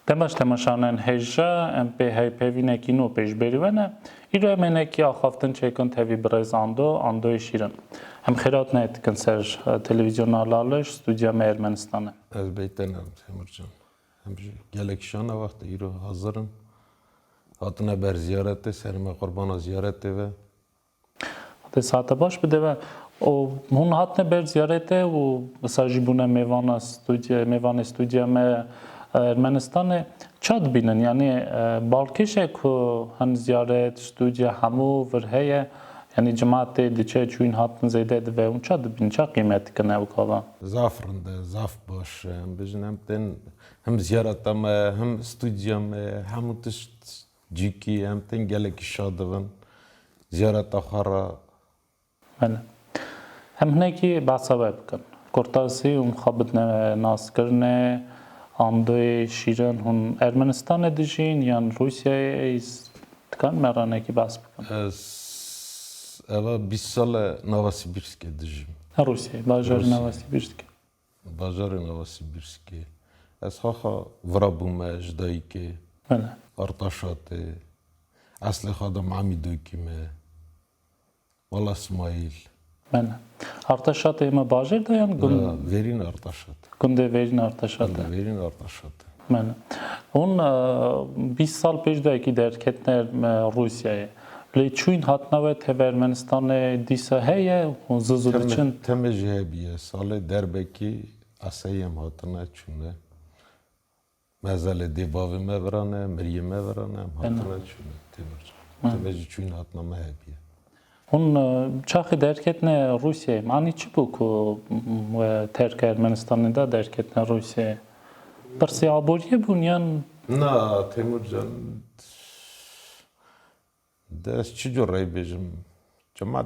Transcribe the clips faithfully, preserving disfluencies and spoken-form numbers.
Demaş temaşanên hêja, em pê hevpeyvînekî nû pêşberî we ne. Îro em ênekî axaftin çêkin tevî birêz Ando, Andoyê Şîrin. Em xêrat neyê dikin ser, e, televîzyona Laliş, stûdya me Ermenistanê. Ez beytene Temurcan. Em jî gelek şana wextê îro hazir in. Hatine ber ziyaretê, serê me qurbana ziyaretê ve. Dê saete baş bide ve. Û hûn hatine ber ziyaretê û wisa jî bûne mêvana stûdya, mêvanê stûdya me, e, Ermenistanê. Ça dibînin? Yanî, e, balkêş e ku hin ziyaret, stûdya hemû vir heye. Yanî cemaetê diçe çûyîn hatin zêde dibe. Hûn ça dibînin? Ça qîmet dikin ew kava? Zaf rind e, zaf baş e. Em bijin em tên him ziyareta me, him stûdya me, hemû tişt cîkî, em tên gelekî şa dibin. Ziyareta xwe re. Belê. Em hinekî behsa we bikin. Kurtasî û mixabitne naskirinê, Andoyê Şîrin, hûn Ermenistanê dijîn yan Rûsyayê? Êz dikan me ranekî behs bikin? Ez eva bîst sal e Novosibîrskê dijîm. Rûsyayê, bajarê Rûsyayê. Novosibîrskê. Bajarê Novosibîrskê. Ez xaxa vira bûme ji dayikê. Belê. Artaşatê. Eslê xwe de Mamîdokî me. Mala Smaîl. Belê. Artaşatê me bajêr de yan gund? Na, verîn Artaşat. Gundê verîn Artaşat. Gundê verîn Artaşat. Belê. Hûn, e, bîst sal pêş de ekî derketine, e, Rûsyayê. Lê çûyîn hatina we teve Ermenistanê dîsa heye, hûn zizu diçin? Teme jî hebiye. Salê derbekî eseyê em hatine çûne. Mezelê dê bavê me virane, miriyê me virane, em hatine çûne. Têmircan. Teme jî çûyîn hatina me hebiye. Hûn, e, çaxê derketine Rûsyayê, manî çi bû ku, m, we terka Ermenistanê da derketine Rûsyayê? Pirsê aboriyê bûn yan? Na, Têmûrcan, de ez çi cur rey bêjim? Cemat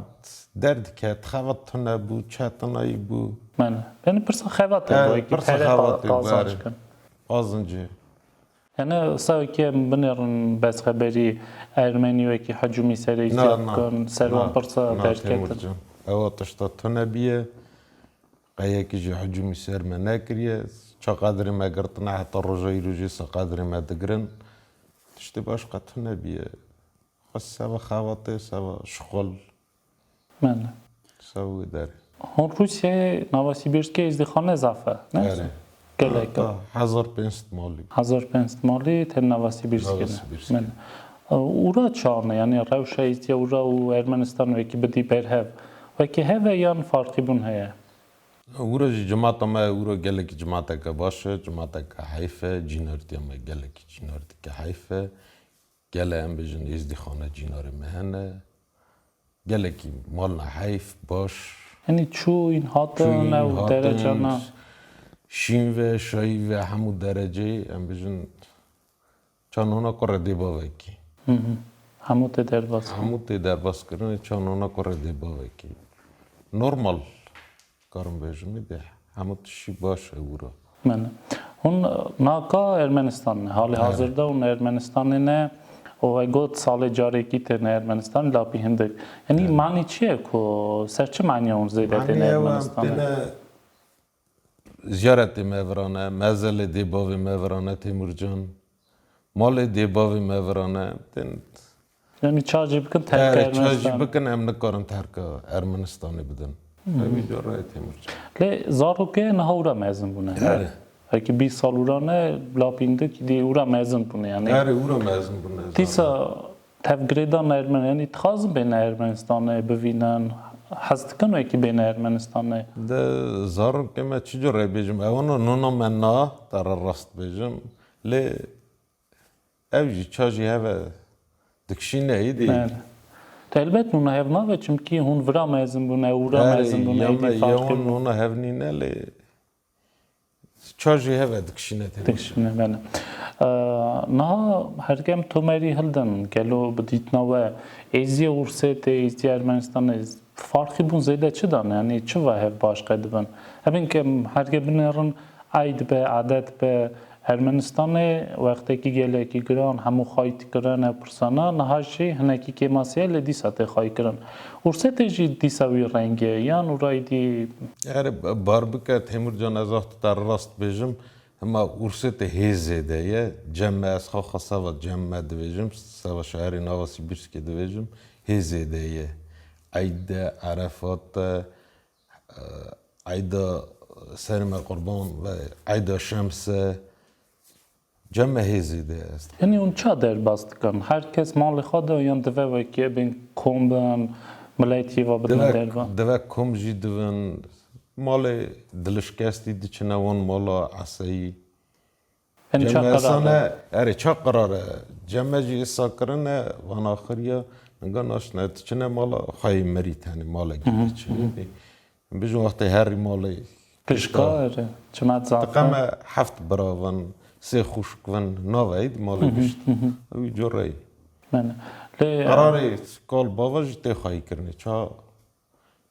derdiket, xebat tune bû, çetinayî bû. Mene. Yanî pirsa xebatê bû, wekî pirsa pere xebatê bû, qazanc kin. Qazincê. Yanî, sawekî em binêrin bes xeberî Ermenî wekî hicûmî serê îtya bikin, ser wan pirsa derketin. Têmûrcan. Ewa tişta tune bîye, qeyekî jî hicûmî ser me nekiriye. Ça qedirê me girtine heta roja îro jî se qedirê me digirin. Tiştê baş qe tune bîye. Xwe seva xebatê, seva şixul. Mene. Sewî derê. Hûn Rûsyayê Novosibîrskê êzdîxane zaf e, ne? Erê. Gelek e. Heta hezar pênc sed malî. Hezar pênc sed malî tên Novosibîrskê ne. Novosibîrskê. Mene. Ûra çawa ne? Yanî rewşa êzdiya ûra û Ermenistan wekî bidî berhev. Wekî hev e yan farqîbûn heye? Ûra jî cimata me, ûra gelekî cimateke baş e, cimateke heyf e, cînartiya me gelekî cînartike heyf e. Gele em bêjin êzdîxane cînarê me hene. Gelekî malna heyf, baş. Yanî çûyîn hatin ew derecana. Şîn ve, şayî ve, hemû dereceyê em bêjin çanona kurê dê bavekî. Hı hı. Hemû tê derbas kirin. Hemû tê derbas kirin, çanona kurê dê bavekî. Normal. Karim bêjim, de hemû tiştî baş e wira. Mene. Hûn naka Ermenistan ne. Halê hazirda hûn Ermenistanê ne. Û we got salê carekî têne Ermenistan, lapî hindik. Yanî manî çi ye ku ser çi maniya hûn zêde têne Ermenistanê? Maniya têne ziyaretê me virane, mezelê dê bavê me virane Têmûrcan. Malê dê bavê me virane. Tên Yanî çajî bikin terka Ermenistanê. Erê, çajî bikin em nikarin terka Ermenistanê bidin. Evî de rayê Têmûrcan. Lê zarokê niha ûra mezin bûne, ne? Erê. Wekî bîst sal ûra ne, lapî hindik dî ûra mezin bûne, yanî. Erê, ûra mezin bûne. Dîsa tevgirêdan Ermen, yanî dixwazin bêne Ermenistanê bivînin, hez dikin wekî bêne Ermenistanê? De zarokê me çi cure bêjim, ewana nona me na, te re rast bêjim. Lê Ew jî ça jî heve dikişîne êdî. Evet. Te helbet nûna hev nabe, çimkî hûn vira mezin bûne, ûra mezin bûne, êdî farqî bû. Nûna hev nîne lê ça jî heve dikişîne têne. Dikişîne, bele. Ee, niha herkem Tomerî hildin, gelo bi dîtina we, êziyê Ûrsêtê, êziyê Ermenistanê, Farqî bûn zêde çi dane? Yanî çi va hev baş qedibin? Hebin ke herge binêrin eyd be, adet be, Ermenistanê wextekî gelekî giran, hemû xayî dikirine pirsana, niha jî hinekî kêmasî ye, lê dîsa tê xayî kirin. Ûrsêtê jî dîsa wî rengê ye, yan ûra êdî? Erê, bar bike, Têmûrcan, ez axtî te rast bêjim, Hema Ûrsê tê hê zêde ye. Cem me, ez xwe xwe seva Cem me dibêjim, seva şeherê Navasîbirskê dibêjim, hê zêde ye. Eyd e, Erefat e, e, Eyda Serê me Qurban ve Eyda Şems e. Cem me hê zêde est. Yanî hûn ça derbas dikin? Her kes malê xwe de yan dive wekî bên kom bin, miletî va bidine Divek, derva? Divek kom jî divin. Malê dilişkestî diçine wan mala eseyî. Yanî ça Cem me qerar esane, de? Erê, ça qerar e. Cem me jî êsa kirine, van axiriya, ninga naşine, diçine mala xwe yê mirî tenê, mala Hı hı, gî diçine. hı hı. Bijin wextê herî malê Pişka, erê. Çima zaten? Diqeme heft bira vin, sê xuşk vin, naveyî di malê Hı hı, gişt. hı hı. Wî coreyî. Bele. Lê, Qerarê kal bava jî tê xwayî kirinê. Ça,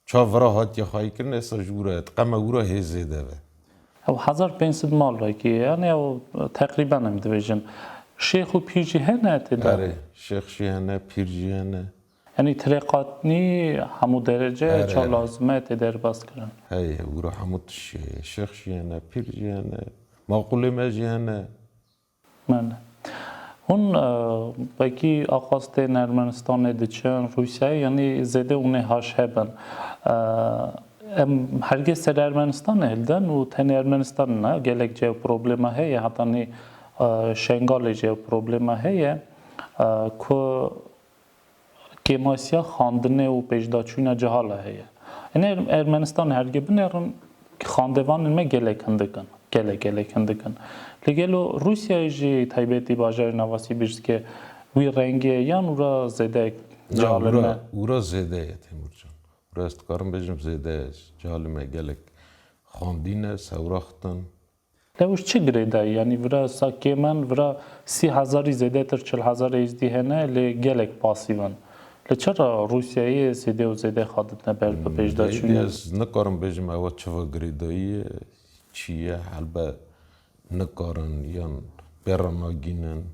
ça vira hatiye xwayî kirinê, êsa ji wira, diqeme wira hê zêde ve. Ew hezar pênc sed mal wekî, yanî ew teqrîben em dibêjin. Şêx û pîr jî hene tê de? Erê, şêx jî hene, pîr jî hene. Yanî tirêqatnî hemû derece Erê, ça erê. lazim e tê derbas kirin. Heye, wira hemû tişt jî heye. Şêx jî hene, pîr jî hene, maqûlê me jî hene. Bele. Hûn, e, wekî aqas tên Ermenistanê diçin, Rûsyayê, yanî zêde hûn ê haş hebin. E, em hergê ser Ermenistanê hildin û tenê Ermenistan ne, gelek cih problema heye, heta nî, e, Şengalê jî problema heye, e, ku kêmasiya xwendinê û pêşdaçûna cihal heye. Ên Er-, Ermenistan hergê binêrin, xwendevanên me gelek hindik in. Gelek, gelek hindik in. Lê gelo Rûsyayê jî taybetî bajarê Novosibirskê wî rengê ye yan ûra zêde Na, cihal in ûra, me? ûra zêde ye Temurcan. Ûra ez dikarim bêjim zêde ye. Cihalê me gelek xwendî ne, sewraxt in. Lewş çi girêdayî? Yanî vira sa kêm in, vira sî hezarî zêdetir çil hezar êzdî hene, lê gelek pasîv in. Lê çira Rûsyayê zêde û zêde xwe didine ber bi Hmm, pêşdaçûnê? Zêde ez nikarim bêjim ewa çiva girêdayî ye, çi ye, helbet nikarin yan pê re nagînin,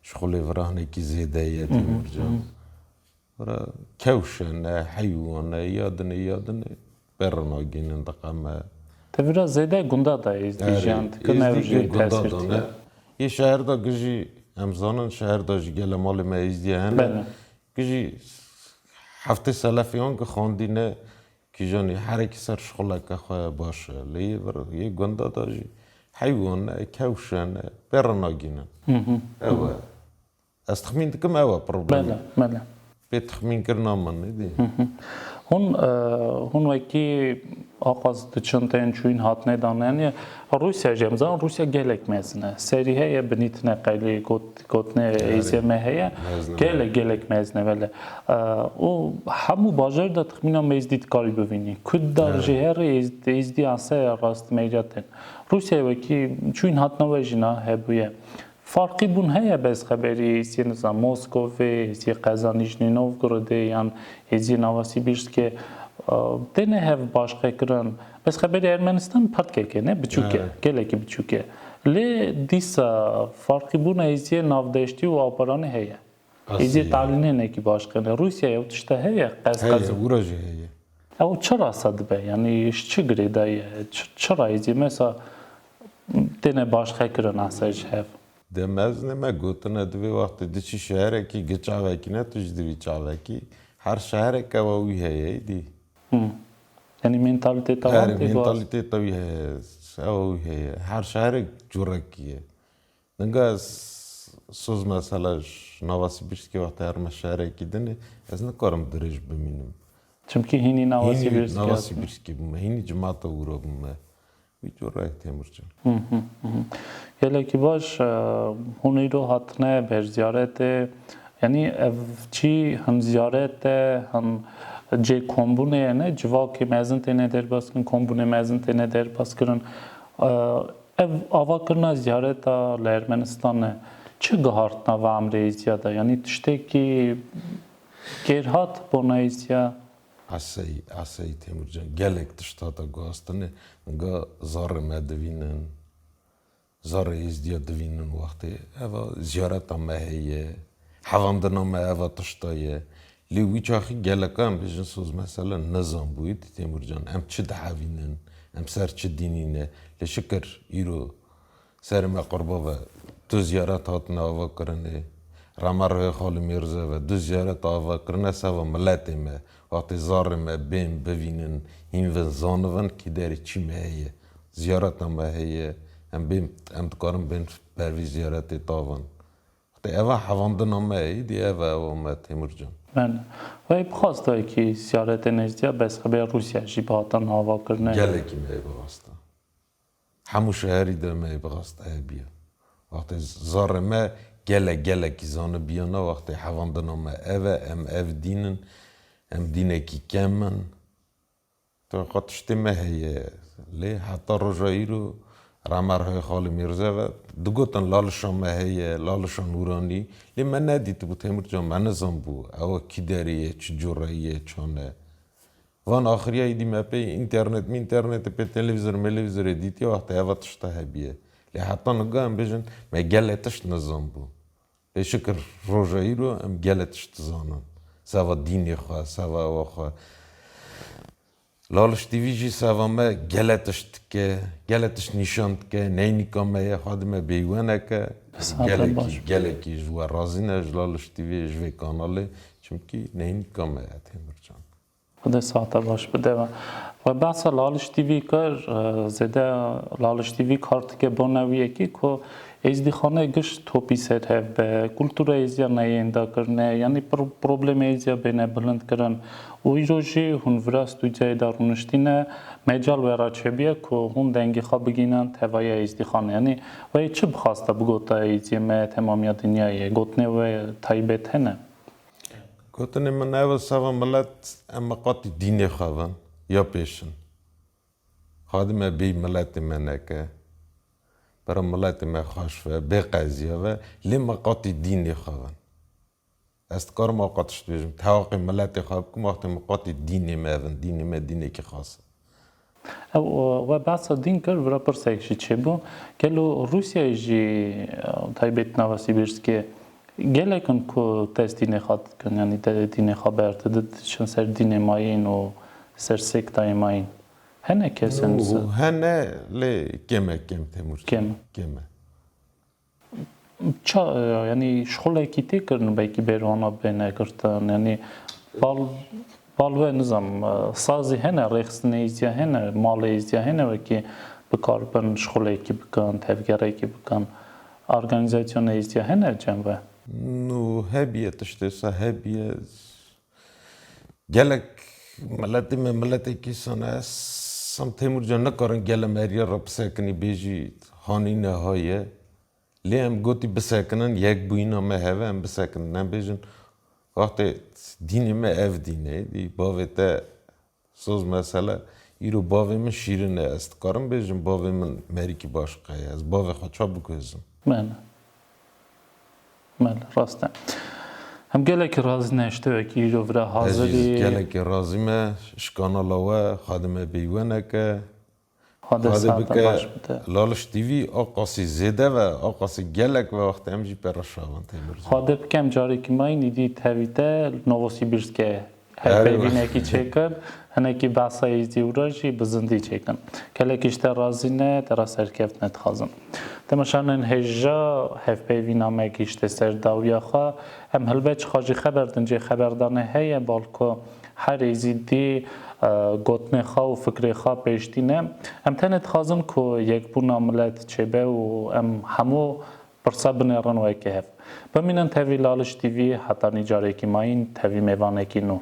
ji xwe lê vira hinekî zêde ye, Hı hı, Temurcan. hı hı. Vira kewş e, ne heywan e, ya dinê, ya dinê, pê re nagînin diqeme. Te vira zêde gunda da êzdî Erê, jiyan dikin, ew êzdî jî gunda tesîr da tîne. ne. Yê şeher da gijî, em zanin şeher da jî gele malê me êzdî hene. Bele. Gijî heftê selefê wan ki xwendî ne, kîjanî herekî ser şixuleke xwe baş e. Lê yê vir, yê gunda da jî heywan e, kewş e, ne, pê re nagînin. Hı hı. Ew e. Ez texmîn dikim ew e problem. Bele, bele. Pê texmînkirina min, nedî? Hı hı. Hûn, e, hûn wekî aqas diçin tên çûyîn hatinê dan, yanî Rûsya jî em zanin, Rûsya gelek mezin e. Serî heye, binî tine qelî got-, gotinê Erê. êzê me heye. Mezin e. Gelek, gelek mezin e, bele. E, û hemû bajar de texmîna me êzdî dikarî bivînî. Kud dar Erê. jî herê êz-, êzdî ase rast meyda tên. Rûsyayê wekî çûyîn hatina we jî na hebûye. Farqî bûn heye, bes xeberî êziyê, nizam, Moskovê, êziyê Qezanî, Jînî Novgorodê yan êziyê Novosibirskê, e, têne hev başqe kirin. Bes xeberî Ermenistan pirtkek e, ne biçûk e, Evet. gelekî biçûk e. Lê dîsa farqî bûna êziyê navdeştî û aparanê heye. Êziyê Asî. talînê hinekî başqe ne. Rûsyayê ew tişte heye, qez Heye, qez. wira jî heye. Ew çira se dibe? Yanî ji çi girêdayî ye? Çi, çira êziyê mesela têne başqe kirin ase ji hev? De mezinê me gotine, divê wextê diçî şeherekî gi çavekî ne, tu jî divî çavekî. Her şeherek ewa wî heye, êdî. Hı. Yanî mentaliteta wan Her tê baz. mentaliteta wî heye, ewa wî heye. Her şeherek curekî ye. Dinga ez soz mesela ji Novosibirskê wextê herime şeherekî dinê, ez nikarim dirêj bimînim. Çimkî hînî Hînî Novosibirskê Novosibirskê bûme, hînî cimata wira bûme. Wî cor rayek Temurcan. Hı hı, hı hı. Gelekî baş, e, hûn îro hatine ber ziyaretê. Yanî ev çî him ziyaret e, him cê kombûnê ye, ne? Civakê mezin têne derbas kirin, kombûnê mezin têne derbas kirin. E, ev avakirina ziyareta li Ermenistanê çi gihartina va emrê êziya de? Yanî tiştekî kêrhat bona êziya? Esey, esey Temurcan, gelek tişt hate guhastinê, ga zarê me divînin, zarê êzdiya divînin wextê. Eva ziyareta me heye, hevandina me eva tişta ye. Lê wî çaxî geleka em bêjin soz mesela nizan bûyî di Temurcan. Em çi dihevînin, em ser çi dînî ne. Lê şikir îro Serê me qurba be, tu ziyaret hatine ava kirinê. Rema rihê xalî Mîrze ve, du ziyaret ava kirine seva miletê me. Wextê zarê me bên bivînin, hîn vin zanivin kî derê çî me heye. Ziyareta me heye, em bên, em dikarin bên ber vî ziyaretê tavin. Wextê eva hevandina me heye, dî eva ewa me Temurcan. Ben, ve bixwasta ki ziyaretê nêzdiya bes xebê Rûsya jî bihatan ava kirine. Gelekî me heye bixwasta. Hemû şeherî de me bixwest ev biya. Wextê zarê me gelek gelekî zanibiyana, wextê hevandina me ev e, em ev dîn in, em dînekî kem in. Tu qe tiştê me heye. Lê heta roja îro rema rihê xalî Mîrze ve digotin lalişa me heye, lalişa nûranî. Lê me nedîtibû Temurcan, me nizanbû ewa kî derê ye, çi cûreyî ye, çan e. Van axiriya îdî me pê înternet mînternet pê televîzor melevîzorê dîtiye wextê eva tişta hebiye. Lê heta niga em bêjin me gelê tişt nizanbû. Lê şikir roja îro em gelê tişt dizanin. Seva dînê xwe, seva ewa xwe. Laliş T V jî seva me gelê tişt dike, gelê tişt nîşan dike, neynîka me ye, xwedî me bêywe neke. Gelekî, gelekî ji we razî ne, ji Laliş T V, ji vê kanalê. Çimkî neynîka me ye Temurcan. Xwedê saete baş bide we. We behsa Laliş T V kir, e, zêde Laliş T V kar dike bona wî yekî ku êzdîxanê giş topî ser hev be, kultura êzdiya neyên dakirine, yanî pro-, problemê êzdiya bêne bilind kirin. Û îro jî hûn vira stûdyayê de rûniştîne, mecal we re çêbiye ku hûn dengê xwe bigînin tevaya êzdîxanê. Yanî we çi bixwasta bigota êzdiyê me temamiya dinyayê, gotinê we taybet hene? Gotinê min ew e, seva milet em miqatî dînê xwe bin ya pêşin. Xwedî me bêyî miletê me neke. Bira miletê me xweş ve, bê qeziya ve, lê miqatî dînê xwe bin. Ez dikarim ewqas tişt bêjim. Tewaqê miletê xwe bikim, wextê miqatî dînê me bin, dînê me dînekî xas e. Ew, we behsa dîn kir, vira pirsek jî çêbû. Gelo Rûsyayê jî, e, taybet nava Sîbîrskê gelek in ku test dînê xwe dikin, yanî te dînê xwe berdidin, diçin ser dînê mayîn û ser sektayê mayîn. Hene kesên Û se- hene, lê kêm e, kêm Temur. Kêm. Kêm e. Ça, e, yanî şixulekî tê kirin belkî bêrwana bêne girtin, yanî bal, bal we nizam, e, sazî hene, rêxistinê êzdiya hene, malê êzdiya hene wekî bikarbin şixulekî bikin, tevgerekî bikin, organîzasyonê êzdiya hene cem we? Nû hebiye tiştê sa hebiye. Gelek miletê me miletekî sane, Sam Temurcan nikarin gele meriya re bisekinî bêjî hanî ne haye. Lê em gotî bisekinin, yekbûyîna me heve em bisekinin. Em bêjin, wextê dînê me ev dîn e, dî bavê te soz mesele, îro bavê min şîrin e, ez dikarim bêjim, bavê min merîkî başqa ye, ez bavê xwe ça biguhêzim? Mele. Mele, rast e. Em gelekî razî ne ji te wekî îro vira hazirî. Ez jî gelekî razî me, ji kanala we, Xwedê me bêywe neke. Xwedê saete baş bide. Laliş T V a qasî zêde ve, a qasî gelek ve wextê em jî pê re şavan tê birzû. Xwedê bike em carekî mayîn îdî tevî te Novosibirskê hevpeyvînekî çêkin, hinekî behsa êzdî û re jî bi zindî çêkin. Gelekî ji te razî ne, te re serkeftinê dixwazin. Temaşanên hêja, hevpeyvîna me gihîşte ser dawiya xwe. Em helbet çiqa jî xeber din cê xeberdanê heye, balko her êzîdî, e, gotinê xwe û fikrê xwe pêş tîne. Em tenê dixwazin ku yekbûna milet çêbe û em hemû pirsa binêrin weke hev. Bimînin tevî Laliş T V, hetanî carekî mayîn, tevî mêvanekî nû.